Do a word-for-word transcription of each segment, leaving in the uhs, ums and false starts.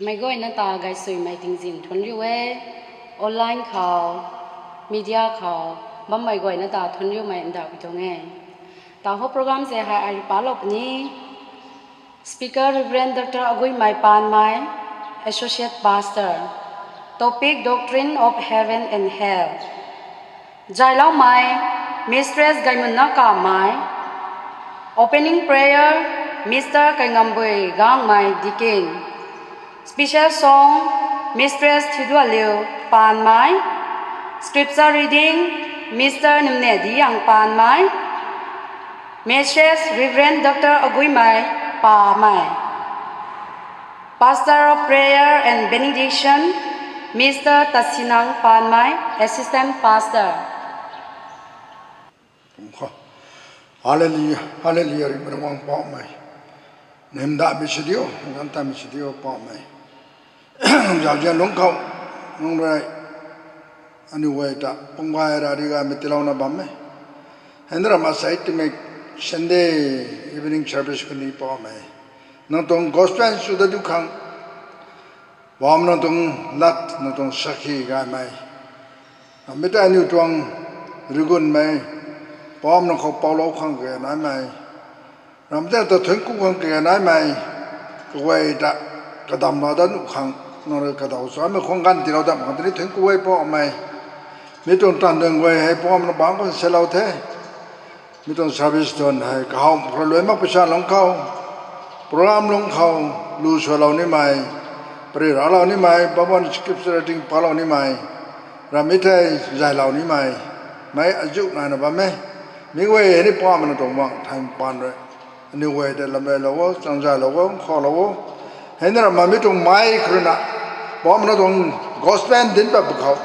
Meic guayna ta gaysuimei tingzin thuanc riu e, online khou, media khou, bammei guayna ta thuanc riumei ndauh pui tuang e. Tau hou program se hei ai rui palou puni. Speaker Reverend Doctor Aguimei Panmei, Associate Pastor. Topic Doctrine of Heaven and Hell. Zayloumei, Mistress Gaimunna Kamei. Opening prayer, Mister Kaingambui Gangmei Deacon. Special song, Mistress Thidualiu Panmei. Scripture reading, Mister Nimnedi Ang Panmei. Message, Reverend Doctor Aguimei Pamei. Pastor of Prayer and Benediction, Mister Tasinang Panmei, Assistant Pastor. Hallelujah, hallelujah, ri mei wang Pamei. Nimdamei sidiu, gantamei sidiu Pamei. Zauzian lungc khou, nang rui, aniu guay ta, pungbai ra ri gaymei tiilouna bam e. Hei na ram asei timei Sunday evening service khou ni Pamei. Nang tuang gospel sw dat diu khang, Pam nang tuang lat, nang tuang sakhi gaymei. Ramei ta aniu tuang rigunmei, Pam nang khou paulou khang kage naimei. Ramei ta thuanc ku khang kage naimei. Kaguay ta, kadamlou dat nuh khang, nang rui kadaw chamei khang ganv tiilou dat khang tini thuanc ku e Pamei. Mi tuang tan duan guay hei Pam nang bangc khou salou the. Mi tuang service tuang hei kahawmei khou rui luai mak pui sa lungc khou, program lungc khou, lu swlou nimei, pary raclou nimei, Bible scripture reading palou nimei, ramei thei zaylou nimei, mei azuh naina bam e. Mi guay hei ni Pamei nang tuang mang thai paan rui, aniu guay tei lamreilou o, changzaylou o, nkhoulou o. Hei na ram mi tuang mei khou rui na, Pamei nang tuang gospel dinc pat pwkhou,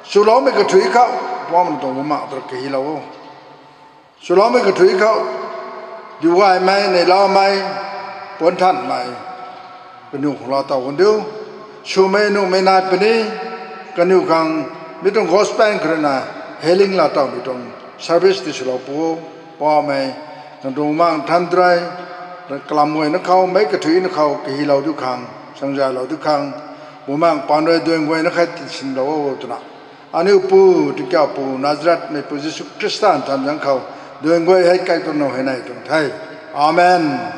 swloumei kathui khou, Pamei nang tuang bumaeng ta kahilou o. Swloumei kathui khou, diugaymei, neiloumei, puanthanmei, kaniw khang laa taw kan diu. Swmei nuhmei nai puni, kaniw khang, mi tuang gospel khou rui na, healing laa tawmei tuang service ti swlou pu, Pamei, nang tuang mang than try, kalam guayna khou, meic kathuina khou kahilou diu khang, changzaylou diu khang, bumaeng paan rui duan guayna khat tisinlou o twna, aniu Pu, Tingkauh Pu, Nazarethmeipu Jisu Khrista nthan zaeng khou, duan guay hei kai tuang now hei nai tuang the. Amen.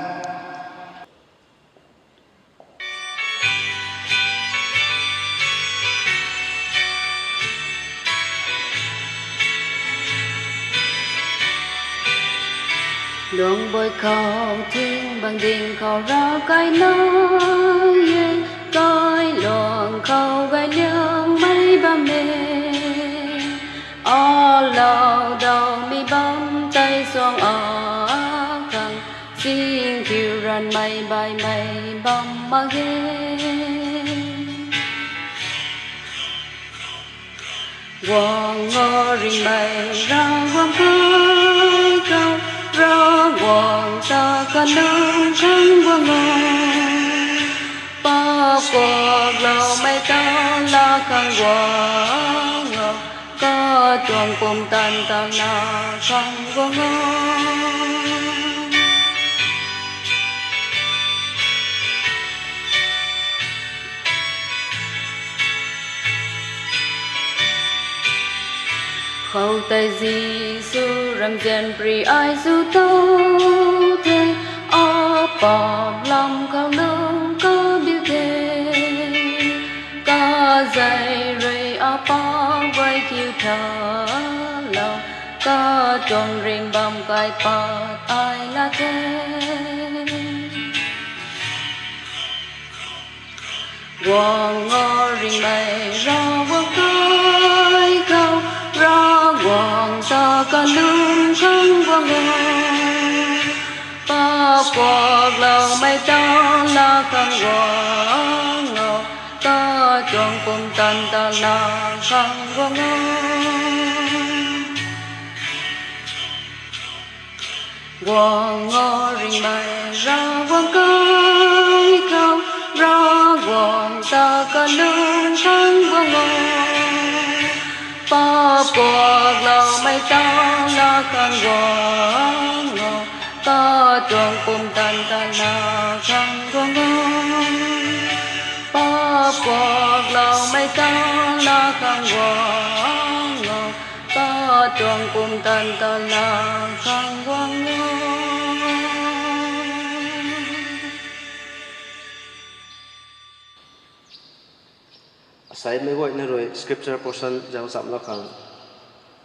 Luangbui khou thing bang ding khou ravkai nai e, kailuang khou gayliangmei bam e. Alou dawmei bam tei suang akhang, singkhiu ranvmei baihmei bam mak ge. Guang o ringhmei Ravguangc kai khou, Ravguangc ta kalum khang guang o. Paap kuakloumei ta laa khang guang o, katuang pumtan ta laa khang guang o. Khoutei Jisu ramzian pary ai zu tow the, apaap lam khou lung kabiu the. Kazei rui apaap guay kiu thalou, katuang ringh bam kai pat ai laa the. Guang o ringhmei Ravguangc kai khou, Ravguangc ta kalum khang guang o. Paap kuakloumei ta laa khang guang o, katuang pumtan ta laa khang guang o. Guang o ringhmei Ravguangc kai khou, Ravguangc ta kalum khang guang o. Paap kuakloumei ta laa khang guang o, katuang pumtan ta laa khang guang o. Guang o, ta tuang pumtan ta la khang guang o. Asei meic guayna rui scripture portion zauc chamlou khang,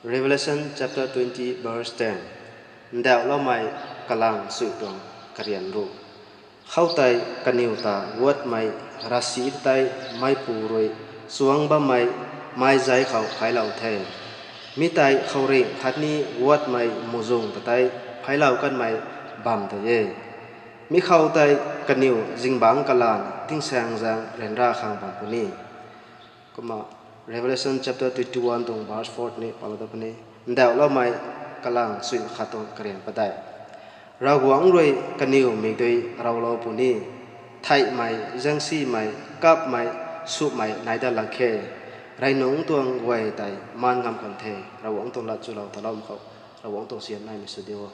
Revelation chapter twenty verse ten. Ndauhloumei kalang sui tuang karian ru. Khoutei kaniw ta guatmei ravsic tei meipu rui chuang bammei mei zei khou pheylou the. Mi tei khouringh khatni guatmei muhzwng ta tei pheylou kanmei bam tei e. Mi khou tei kaniw zingbangc kalan tingsaengzaeng ryanra khang bam puni. Kumna Revelation chapter twenty-one tuang verse four ni palou dat puni. Ndauhloumei kalang sui khat tuang karian padeih. Ravguangc rui kaniw mikdui rowlou puni. Theihmei, zaengsimei, kapmei, sumei nai dat lak khe. Reinungc tuang guay tei maan ngam kan the. Ravguangc tuang lat chulou taloumei khou Ravguangc tuang sian naimei sw diu o.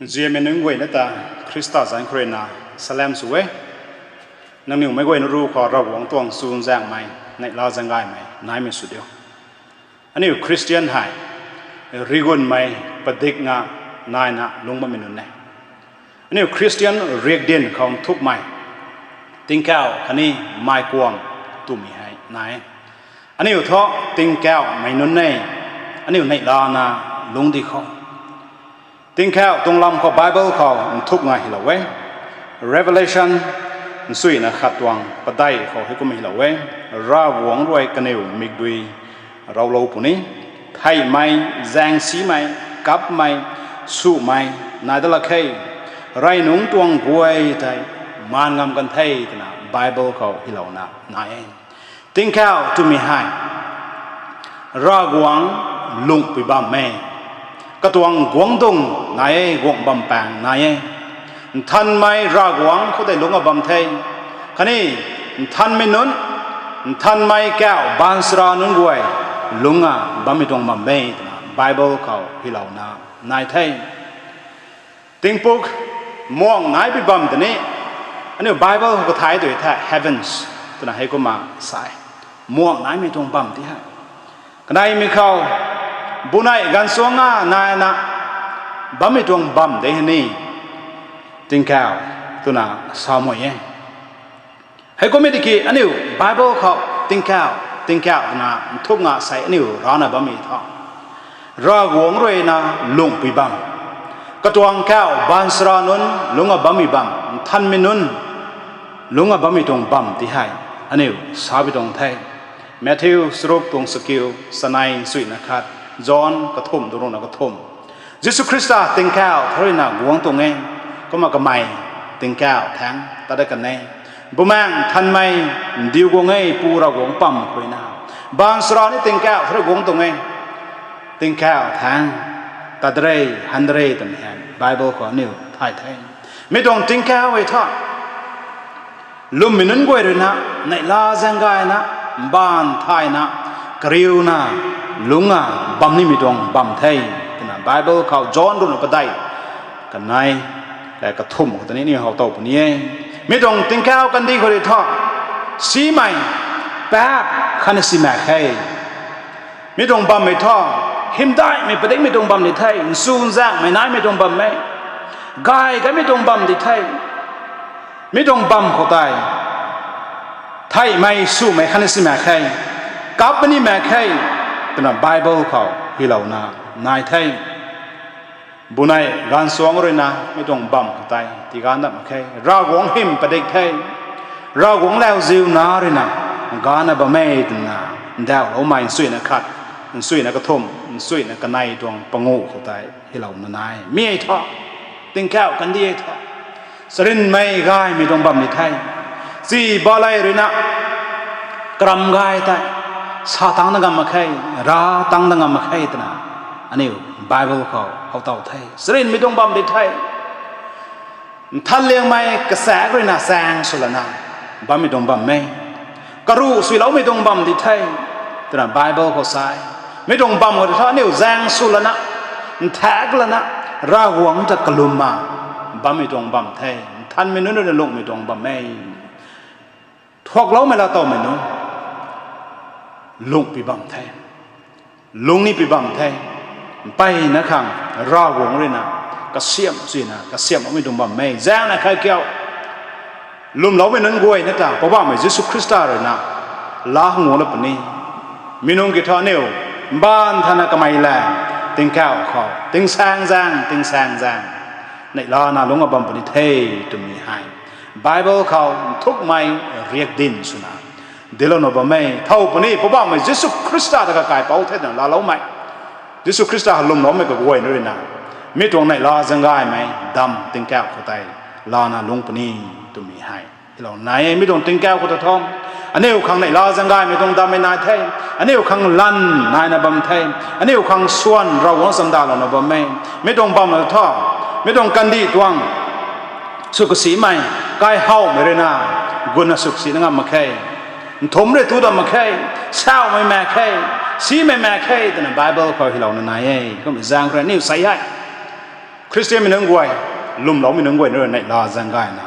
Nzianmei nunc guayna ta Khrista zanc khou rui na salam sw e. Nangniw meic guayna ru khou Ravguangc tuang chuzaenghmei, neihla zaeng gaymei naimei sw diu. Aniu Khristian hei rigunmei padikna naina lungc bammei nunc e. Aniu Khristian riakdanv khou nthukmei tingkauh khatni mei kuang twmei hei nai e. Aniu thu tingkauhmei nunc e. Aniu neihlana lungc di khou, tingkauh tuang lam khou Bible khou nthukna hylou e. Revelation nsuina khat tuang padeih khou heikumna hylou e: Ravguangc rui kaniw mikdui rowlou puni. Theihmei, zaengsimei, kapmei, sumei nai dat lak khe. Reinungc tuang guay tei maan ngam kan the, twna Bible khou hylouna nai e. Tingkauh twmei hei Ravguangc lungh pui bam e. Katuang guangcdic nai e, guangc bam paeng nai e. Nthanmei Ravguangc khoutei lungc a bam the. Khatni nthanmei nunc, nthanmei kauh baanchara nunc guay lungc a bammei tuang bam e, twna Bible khou hylouna nai the. Tingpuk muang nai pui bam tei ni, aniu Bible khou kathay tu thei heavens twna heikumna sa e. Muang naimei tuang bam tei hei, kaneimei khou bunei gaanvchuangna naina bammei tuang bam tei hei ni tingkauh twna sa mei e. Heikumna tiki aniu Bible khou tingkauh, tingkauh twna nthukna sei aniu rana bammei thu, Ravguangc rui na lungh pui bam, katuang kauh baanchara nunc lungc a bammei bam, nthanmei nunc lungc a bammei tuang bam tei hei aniu sa pui tuang the. Matthew charuk tuang chakiu, chanei nsuina khat, John kathumh tuang ruhna kathumh. Jisu Khrista tingkauh thu rui na guangc tuang e, kumna kamei tingkauh thaeng tat dat kan e. Bumaengh Nthanmei ndiu guang e, Pu Ravguangc pam khou rui na. Baanchara ni tingkauh thu rui guangc tuang e, tingkauh thaeng tat re, han re twmei hei Bible khou aniu thay the. Mi tuang tingkauh e thu lwmmei nunc guay rui na, neihla zaeng gayna, mbaanv thayna, kariuna, lungc a bam nimei tuang bam the, twna Bible khou John ruhna padeih kanei, kathumh khou tei ni aniu how tow puni e. Mi tuang tingkauh kandih khou rui thu, simei, paap khatni simaek khe. Mi tuang bammei thu, hymdaihmei padikmei tuang bam di the, nchunzaenghmei naimei tuang bam e, gay kanmei tuang bam di the. Mi tuang bam khou tei theihmei, sumei khatni simaek khe, kap puni maek khe, twna Bible khou hylouna nai the. Bunei gaanvchuangc rui na mi tuang bam khou tei tiiganv dat mak khe. Ravguangc hym padik the, Ravguangc lauziu na rui na gana bam e, twna ndauhloumei nsuina khat, nsuina kathumh, nsuina kanei tuang panguh khou tei hylouna nai. Mi e thu, tingkauh kandih e thu, charynmei gaymei tuang bam di the. Chi balei rui na karam gay tei sa tangc dat ngam mak khe, ra tangc dat ngam mak khe, twna aniu Bible khou how tow the. Charynmei tuang bam di the. Nthanliangmei kachaekc rui na zaeng sw lana bammei tuang bam e. Karuh suiloumei tuang bam di the, twna Bible khou sa e. Mi tuang bam khou thu aniu zaeng sw lana, nthaekc lana, Ravguangc ta kalumna bammei tuang bam the. Nthanmei nunc rui na lunghmei tuang bam e. Thuakloumei laatowmei nunc, lungh pi bam the. Lungh ni pi bam the. Mpeyna khang Ravguangc ruina kasiamh sina kasiamhmei tuang bam e. Zaengna khat kiu lwmloumei nunc guay na ta Poubauhmei Jisu Khrista ruina laa hungc guang la puni. Mi nunc kiu thu aniu mbaanv thana kamei la tingkauh khou tingsaeng zaeng tingsaeng zaeng neihlana lungc a bam puni the twmei hei Bible khou nthukmei riakdanv swna dinclouna bam e. Thow puni Poubauhmei Jisu Khrista ta kakaipouc the twna laaloumei, Jisu Khrista lwmloumei kaguayna ruina mi tuang neihla zaeng gaymei dam tingkauh khou tei lana lungc puni twmei hei hilou nai e. Mi tuang tingkauh khou ta thu aniu khang neihla zaeng gaymei tuang dammei nai the. Aniu khang lanv naina bam the. Aniu khang swan Ravguangc chamdalouna bam e. Mi tuang bam thu mi tuang kandih tuang sw kasimei, kaihowmei ruina gutna sw kasina ngam mak khe. Nthumc rui tu dam mak khe. Sauhmei maek khe, simei maek khe twna Bible khou hilouna nai e. Kumna zaeng khou rui aniu sei hei Khristianmei nunc guay, lwmloumei nunc guay na rui neihla zaeng gayna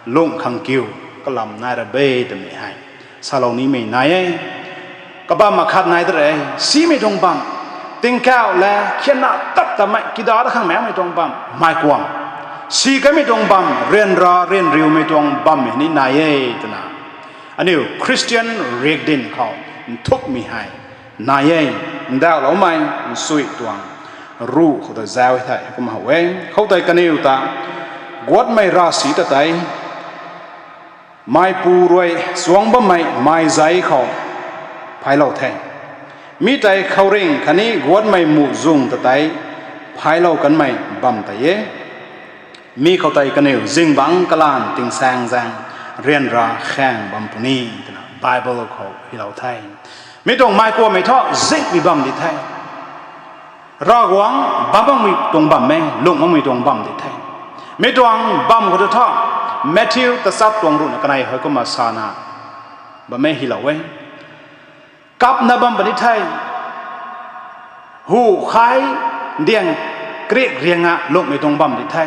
lungh khang kiu kalam nai ra be twmei hei salou nimei nai e. Kabam akhat nai ta re, simei tuang bam, tingkauh le khianna tap tamei kida ta khang maekmei tuang bam, mei kuam, si kanmei tuang bam, ryanra ryanriumei tuang bammei ni nai e twna aniu Khristian riakdanv khou nthukmei hei nai e. Ndauhloumei nsui tuang ruh khou ta zauc e thei kumna how e. Khoutei kaniw ta guatmei ravsic ta tei meipu rui chuangc bammei meizai khou phaiclou the. Mi tei khouringh khatni guatmei muhzwng ta tei phaiclou kanmei bam tei e. Mi khou tei kaniw zingbangc kalanv tingsaeng zaeng ryanra khaeng bam puni twna Bible khou hilou the. Mi tuang mei kuammei thu zingmei bam di the. Ravguangc bam makmei tuang bam e, lungh makmei tuang bam di the. Mi tuang bam khou tu thu Matthew tachat tuang ruhna kanei hei kumna sana bam e hilou e. Kapna bam puni the. Hu khai diang krik rianga lungmei tuang bam di the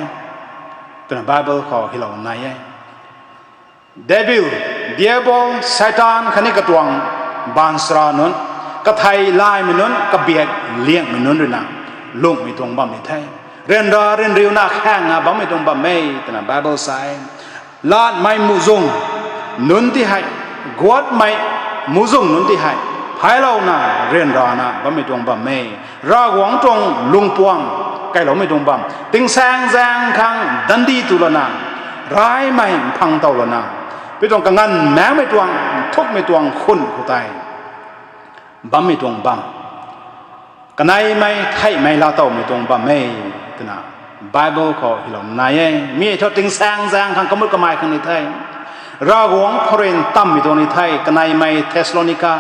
twna Bible khou hilou nai e. Devil, Diabol, Seitaan khatni katuang baanchara nunc, kathei laymei nunc, kabiak liangmei nunc ruina lungmei tuang bam di the. Ryanra ryanriuna khaengna bammei tuang bam e twna Bible sa e. Latmei muhzwng nunc ti hei, guatmei muhzwng nunc ti hei phaiclouna ryanrana bammei tuang bam e. Ravguangc tuang lungpuam kailoumei tuang bam, tingsaeng zaeng khang dandi tu lana, raymei mphang tow lana, mi tuang kanganv maengmei tuang nthukmei tuang khun khou tei bammei tuang bam, kaneimei theihmei laatowmei tuang bam e twna Bible khou hilou nai e. Mi thu tingsaeng zaeng khang kamut kamei khang ni the. Ravguangc khou rui ntammei tuang ni the. Kaneimei Thessalonica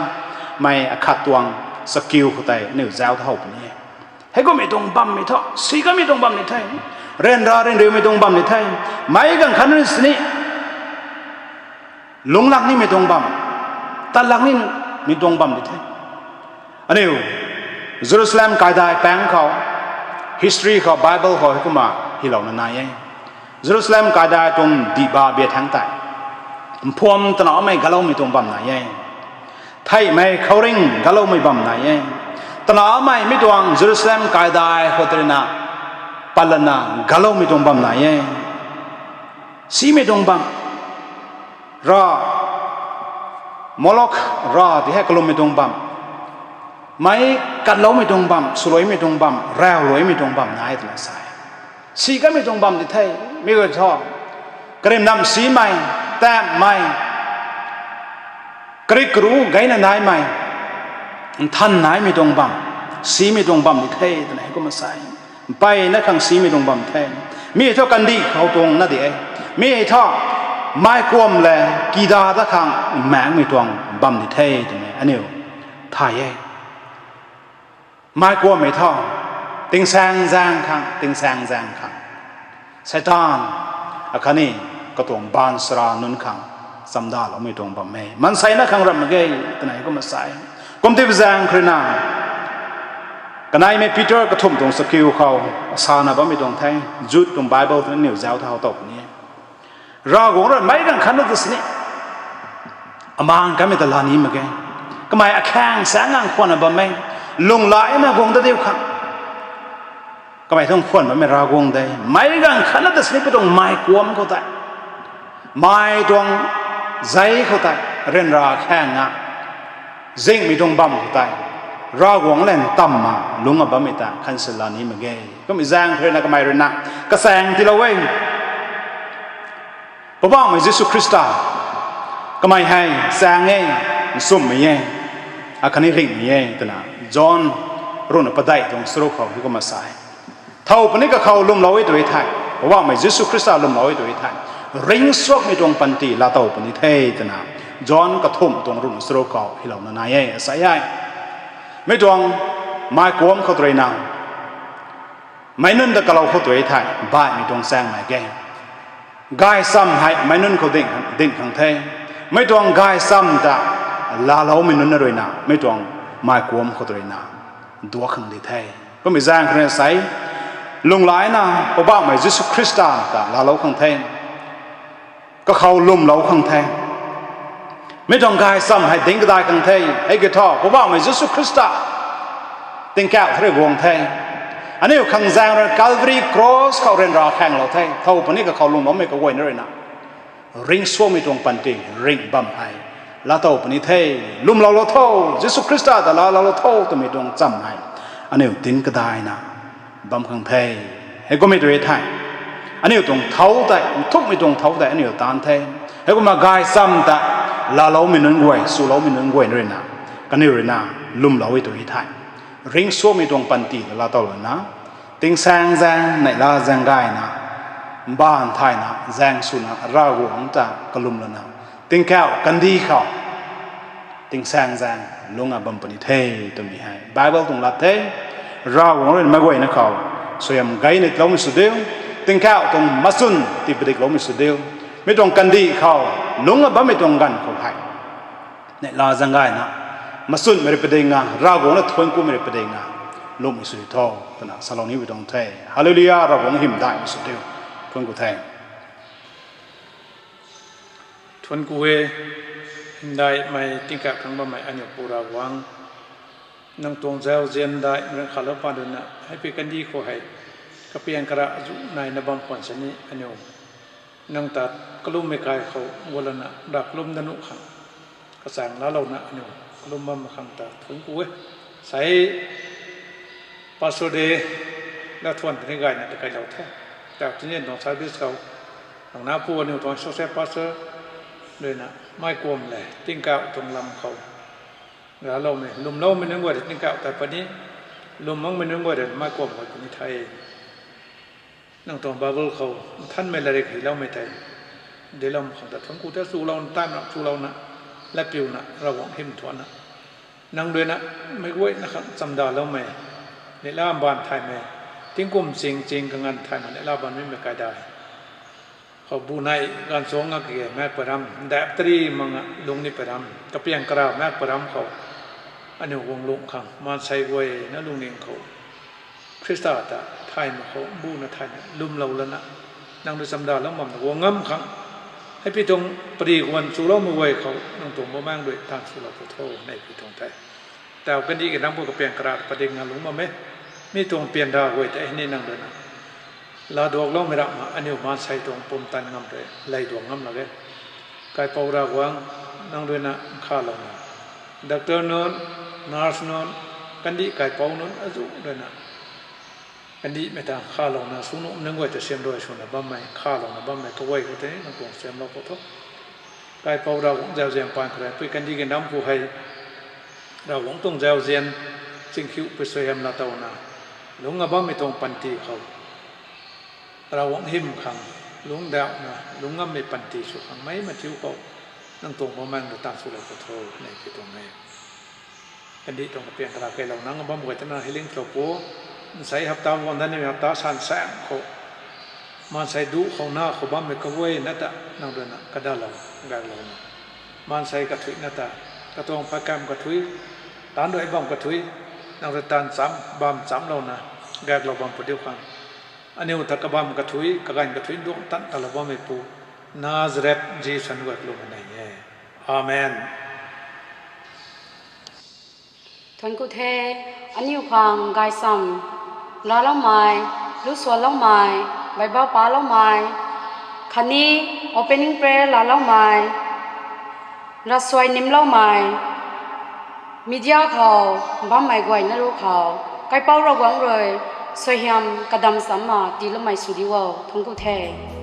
mei akhat tuang chakiu khou tei aniu zauc ta how puni e. Heikummei tuang bammei thu si kanmei tuang bam ni the. Ryanra ryanriumei tuang bam ni the. Meic ganv khat ni sini lungc lak nimei tuang bam, tat lak nimei tuang bam di the. Aniu Jerusalem kaidai paengc khou, history khou, Bible khou heikumna hilouna nai e. Jerusalem kaidai tuang dihba biak thangc tei mphuam tanaumei galoumei tuang bam nai e. Theihmei khouringh galoumei bam nai e. Tanaumei mi tuang Jerusalem kaidai khou tei ruina patlana galoumei tuang bam nai e. Simei tuang bam, ra, Molok ra ti hei kalummei tuang bam, meic katloumei tuang bam, swluaimei tuang bam, rauhluaimei tuang bam nai twna sa e. Si kanmei tuang bam di the. Mi guay thu karimnamh simei, tampmei, karik karu gayna naimei, nthan naimei tuang bam, simei tuang bam di the twna heikumna sa e. Mpeyna khang simei tuang bam the. Mi thu kandih khou tuang na di e. Mi thu meic kuam le kida ta khang maengmei tuang bam di the twmei aniu thay e. Meic kuammei thu tingsaeng zaeng khang, tingsaeng zaeng khang Seitaan akhatni katuang baanchara nunc khang chamdaloumei tuang bam e. Maansei na khang ramh mak ge twna heikumna sa e. Kumtip zaeng khou ruina kaneimei Peter kathumh tuang chakiu khou sana bammei tuang the. Jude tuang Bible twna aniu zauc thau tow puni e. Ravguangc rui meic ganv khat na ta sini amaan kanmei ta laa ni mak ge. Kamei akhaeng saeng ngang khwanna bam e, lunghlaic na guang ta diu khang. Kamei tuang khwan bammei Ravguangc de, meic ganv khatna ta sini pi tuang mei kuam khou tei, mei tuang zei khou tei, ryanra khaeng a, zinghmei tuang bam khou tei, Ravguangc lan tamna lungc a bammei ta khanseila ni mak ge. Kummei zaeng khou ruina kamei ruina kasaeng tiilou e. Poubauhmei Jisu Khrista, kamei hei saeng e, nchumhmei e, akhatni ringhmei e twna John ruhna padeih tuang charuk khou hei kumna sa e. Thow puni kakhou lwmlou e tw thei, Poubauhmei Jisu Khrista lwmlou e tw thei, ringcsuangmei tuang panty laatow puni the twna John kathumh tuang ruhna charuk khou hylouna nai e, sa e. Mi tuang mei kuam khou tw ruina, meic nunc ta kalou khou tw thei, baihmei tuang chaeng mak ge. Gaychamv hei meic nunc khou ding, ding khang the. Mi tuang gaychamv ta laaloumei nunc na ruina, mi tuang mei kuam khou tw ruina, duak khang di the. Kummei zaeng khou ruina sa e, lunghlaic na Poubauhmei Jisu Khrista ta laalou khang the. Kakhou lwmlou khang the. Mi tuang gaychamv hei ding kadai khang the. Hei kiu thu, Poubauhmei Jisu Khrista tingkauh thei rui guang the. Aniu khang zaeng rui Calvary Cross khou ryanra khaenglou the. Thow puni kakhou lwmloumei kaguayna ruina, ringcsuangmei tuang panty ringh bam hei laatow puni the. Lwmloulou tho, Jisu Khrista ta laaloulou tho twmei tuang chamv hei aniu tin kadaina bam khang the. Heikummei tw thei, aniu tuang thau tei, nthukmei tuang thau tei aniu taanc the. Heikumna gaychamv ta laaloumei nunc guay, swloumei nunc guay ruina, kaniw ruina lwmlou e tw thei, ringcsuangmei tuang panty ta laatow lana, tingsaeng zaeng, neihla zaeng gayna, mbaanv thayna zaeng swna Ravguangc ta kalum lana, tingkauh kandih khou tingsaeng zaeng lungc a bam puni the twmei hei Bible tuang lat the. Ravguangc rui meic guayna khou suaihiam gayna tiiloumei sw diu, tingkauh tuang machun tii padikloumei sw diu, mi tuang kandih khou lungc a bammei tuang ganv khou hei neihla zaeng gayna, machunmei rui padinga, Ravguangc na thuanc kumei rui padinga lungcmei sw tho twna salouni bi tuang the. Hallelujah, Ravguangc hymdaihmei sw diu. Thuanc ku the. Thuanc ku e, hymdaihmei tingkauh thangc bammei aniu Pu Ravguangc, nang tuang zauzian daihmei rui khalou pa ruina, hei pi kandih khou hei, kapiang kara zu naina bam khwan sini aniu nang ta kalummei kai khou gualana ra kalum da nuh khang, kachaeng laalouna aniu kalum bam khang ta thuanc ku e. Sei Pastor Day la thuan tini gayna ta kailou the. Tau tini tuang service khou, nang na pu aniu tuang associate pastor ruina mei kuam le tingkauh tuang lam khou raloumei, lwmloumei nunc guay rui tingkauh tat puni, lwm makmei nunc guay rui mei kuam guay puni the. Nang tuang Bible khou nthanmei latrik hyloumei tei diloumei khang ta thuanc ku the. Chulouna, taimei chulouna, latpiuna, Ravguangc hym thuanna, nang ruina meic guayna khang chamdaloumei, neihla mbaanv thaymei, tingkum ching ching kanganv thaymei neihla bammei kaidai khou bu nei ganv chuang ngak kage maek param, dap tari manga lung ni param, kapiang kara maek param khou aniu guang lung khang maansei guayna lungning khou Khrista ta thay mak khou buna thayna lwmlou lana, nang rui chamdalou bamna guang ngam khang, hei pi tuang pari guan chuloumei guay khou nang tuang Bumaengh rui taanv swlou pu tho, nei pi tuang the. Tau kandih ki nang pu kapiang kara pading na lungc bam e. Mi tuang pian ra guay tei hei ni nang ruina laaduakloumei rap ma aniu maansei tuang pumtan ngam rui lei duak ngam lak e. Kaipouc Ravguangc, nang ruina nkhavlouna, doctor nunc, nurse nunc, kandih kaipouc nunc azu ruina kandihmei ta nkhavlouna sw nuh nunc guay ta siam rui swna bammei, nkhavlouna bammei kaguay khou tei nang tuang siamlou khou tho. Kaipouc Ravguangc zauzian paan khou rui pui kandih ki nang pu hei Ravguangc tuang zauzian chingkhiu pui suaihiam laatowna, lungc a bammei tuang panty khou Ravguangc hym khang, lungc dauhna lungc ngammei panty sw khang mei mathiu khou nang tuang Bumaengh rui taanv swlou pu tho, nei pi tuang e. Kandih tuang kapiang kara kailou nang bam guay tana healing tlou pu. Nsei hapta guang dat nimei hapta san saeng khou maansei duh khou na khou bammei kaguayna ta nang ruina kadalou, gaklouna, maansei kathuicna ta, katuang phatkam kathuic, taanc rui bam kathuic, nang rui taanv cham bam chamlouna gaklou bam pu diu khang, aniu ta kabam kathuic, kaganv kathuic duang tan talou bammei pu Nazareth Jisu zanc guay kalum nei e. Amen. Thuanc ku the, aniu khang gaysam laaloumei, lusuanloumei, Bible paloumei, khatni opening prayer laaloumei, ravsuai nimloumei, media khou bammei guayna ru khou, Kaipouc Ravguangc rui suaihiam kadam chamna tiiloumei sw di o. Thuanc ku the.